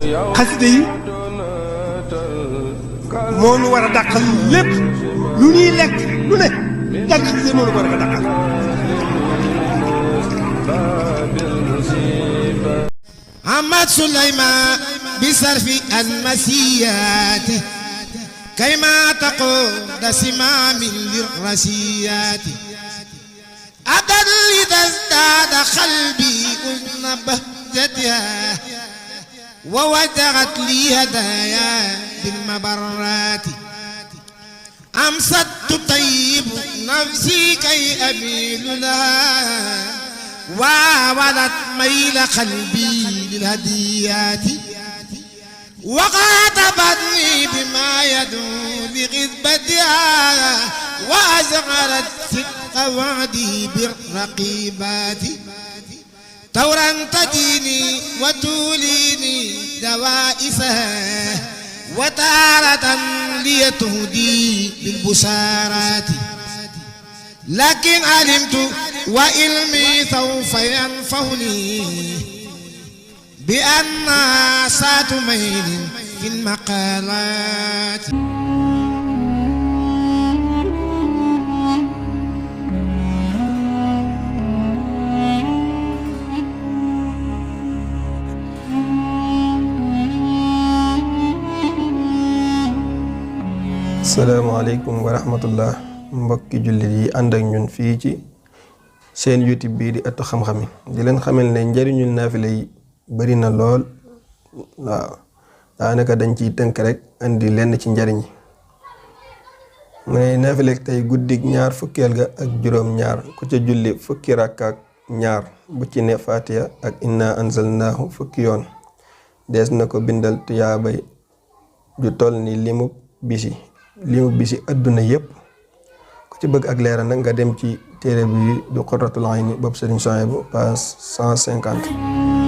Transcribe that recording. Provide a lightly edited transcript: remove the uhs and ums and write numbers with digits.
xasida yi moo nu war a dàqal lépp lu ñuy lekk lu ne jàng xasida moo nu ko war a dàqal. Ahmad Souleymane bi sarfi almasiyati kayma taqud simamin lirrasiyati adal litasdada qalbi uzna bahjatiha ووجهت لي هدايا بالمبرات أمست تطيب نفسي كي أميل لها وولت ميل قلبي للهديات وخاطبتني بما يدعو لغذبتها وأزغرت صدق وعدي بالرقيبات تورا تديني وتوليني دوائسها وتارة ليتهدي بالبشارات لكن علمت وعلمي سوف ينفعني بأن سات ميل في المقالات. asalaamaaleykum wa rahmatullah mbokki jullit yi ànd ak ñun fii ci seen YouTube bii di ëttu xam-xam yi di leen xamal ne njariñul naafila yi bari na lool. waaw daanaka dañ ciy tënk rek andi lenn ci njariñ yi. mu ne naafila tey guddig ñaar fukkeel ga ak juróom ñaar ku ca julli fukki rakka ak ñaar bu ci ne Fatiha ak inna anzalnaahu fukki yoon dees na ko bindal tuyaabay ju toll ni limub bisi adduna yépp. ku ci bëgg ak leeral nag nga dem ci téere bi du Qurratul Ayni bopp Sëriñ Suhaybu page 150.